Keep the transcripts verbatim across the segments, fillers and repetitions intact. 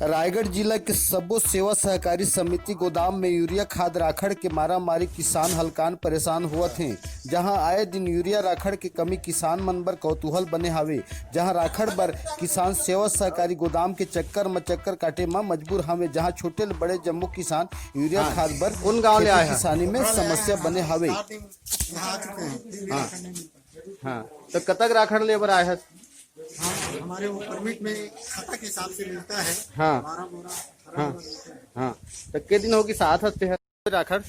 रायगढ़ जिला के सबो सेवा सहकारी समिति गोदाम में यूरिया खाद राखड़ के मारामारी किसान हलकान परेशान होवत हें, जहां आए दिन यूरिया राखड़ के कमी किसान मन बर कौतूहल बने हावे, जहां राखड़ बर किसान सेवा सहकारी गोदाम के चक्कर म चक्कर काटे म मजबूर हावे, जहां छोटे ले बड़े जम्मो किसान यूरिया हाँ। खाद बर कौन गांव ले खेती आए हैं? किसानी में समस्या बने हावे। हाँ। हाँ, तो कतक राखड़ ले बर आए हस? हाँ, हमारे वो परमिट में खाता के हिसाब से मिलता है। हाँ। बारह बोरा, अठारह हाँ। बोरा मिलता है। हाँ, तो के दिन होगी साथ हस्ते है राखड़?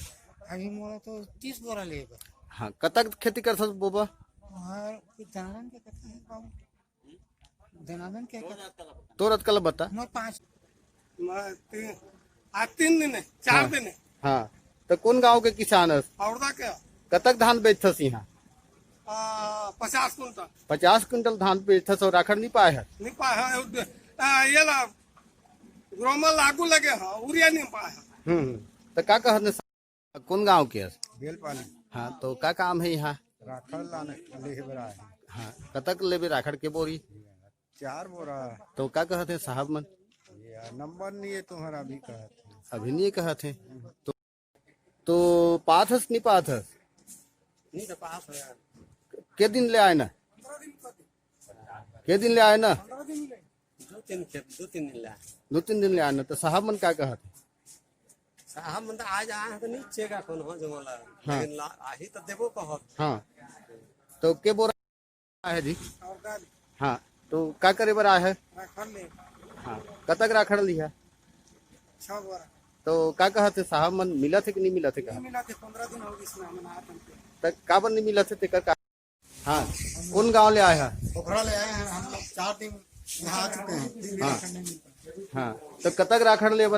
अभी मोला तो तीस बोरा ले बर। हाँ, कतक खेती कर सस बोबा? और कुछ दनादन के कतक है बाबू? दनादन के कतक? तो रत कल बता। मोर पाँच। मैं तीन, आज तीन दिन है, चार हाँ। दिन है। हाँ, तो कौन गांव के किसान हस? औरदा के। कतक धान बेचथस यहाँ? आ, पचास कुंटल। पचास कुंटल धान बेचथस और राखड़ नहीं पाए है? नहीं पाए है। आ, ये ला, ग्रोमर लागू लगे है, यूरिया नहीं पाए है। हम्म, हम्म। तो का कहत ने, कौन गांव के हस? बेलपानी। हाँ, तो का काम है यहाँ? राखड़ लाने, लेहे बर आए हैं। हाँ, कतक लेबे राखड़ के बोरी? चार बोरा। तो का कहत है साहब मन? ये नंबर नहीं है तुम्हारा, अभी कहत है। अभी नहीं कहत है। तो, तो पाथस नहीं पाथस? नहीं तो पास हो यार। के दिन ले आए ना? के दिन ले आए ना? दो तीन खेत, दो तीन दिन ले आए। दो तीन दिन ले आए ना, तो साहब मन का कहत है? साहब मन तो आज आए हैं तो नहीं चेगा कौन हो जमला। हाँ। लेकिन ला-, आही तो देबो कहत। हाँ। तो के बोरा आए है जी? और गाड़ी। हाँ, तो का करे बर आए है? राखड़ ले। हाँ, कतक राखड़ ली है? छह बोरा। तो का कहत है साहब मन, मिलत है कि नहीं मिलत है नहीं कहा? मिला थे, पंद्रह दिन हो गए इसमें, हम आए थे। तक का बर नहीं मिलत है तेकर का? हाँ, कौन गांव ले आए है? पोखरा ले आए हैं हम लोग, चार दिन यहाँ आ चुके हैं। हाँ। हाँ, तो कतक राखड़ ले बर